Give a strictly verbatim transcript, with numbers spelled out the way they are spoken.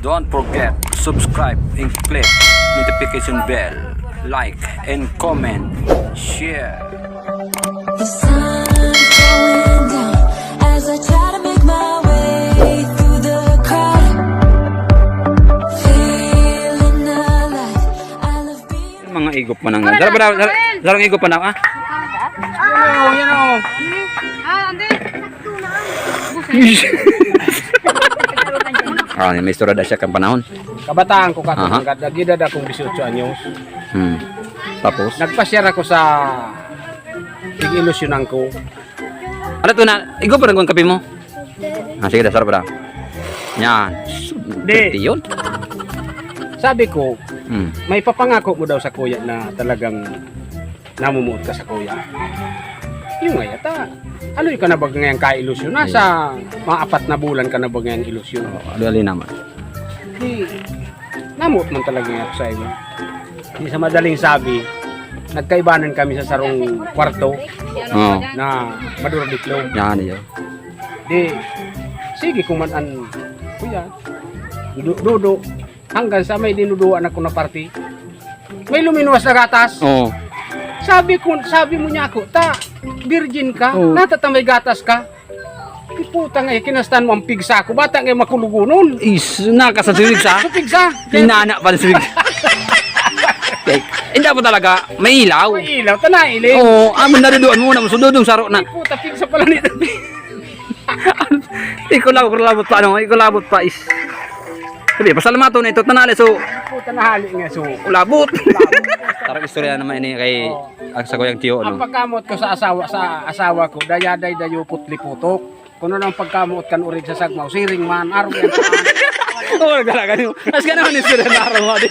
Don't forget, subscribe and click notification bell, like and comment, share. The sun's going down as I try to make my way through the crowd. Feeling alive, I love being Mga igop pa nang. Sarap ba daw? Sarap igop pa nang, ah? Yan o, yan o. Ah, hindi. Ah, may istorya daw siya kan panahon. Kabataan ko ka Aha. Gidad akong dieciocho anyos. Hmm. Tapos? Nagpasyar ako sa tig-ilusyonan ko. Ano to na? Igop pa nang kape mo? Ah, sige, sarap daw. Yan. Di. Yun. Sabi ko, Hmm. may papangako mo daw sa kuya na talagang namumuot ka sa kuya. Yung nga yata. Ano yung ka na ba ngayang kailusyon? Nasa mga apat na bulan ka na ba ngayang ilusyon? Oh, ali-ali naman. Di, namuot man talaga nga ako sa inyo. Di sa madaling sabi, nagkaibanan kami sa sarong kwarto Oh. na madurdiklom. Yan, yun. Di, sige ko man an, kuya, du- dudo, hanggang sa may dinuduan ako na party. May luminuwas na gatas. Oh. Sabi ko, sabi mo niya ako, ta, virgin ka, Oh. nata ta may gatas ka. Di puta nga, kinastan mo ang pigsa ko, bata nga makulugunon. Is, nakasasubig sa? Sa pigsa. Inana pa ng subig. Okay. Hindi po talaga, may ilaw. May ilaw, ta nailing. Oo, amo naduduan mo na, sundod yung saro na. Di puta, pigsa pala nito. Ikulabot, kulabot pa, ano, ikulabot pa is. Sabi, pasalamato na ito, tanali, so, Puta, nahali nga, so. kulabot. Tarang istorya naman ini kay ang sa kuyang tiyo, Ang no? pagkamot ko sa asawa sa asawa ko, dayaday dayo putli-putok. Kuno nang pagkamot kan urig sa sagmaw, siring man, arog yan. Oo, nagdalagan yun. As ka naman istorya na araw mo, di.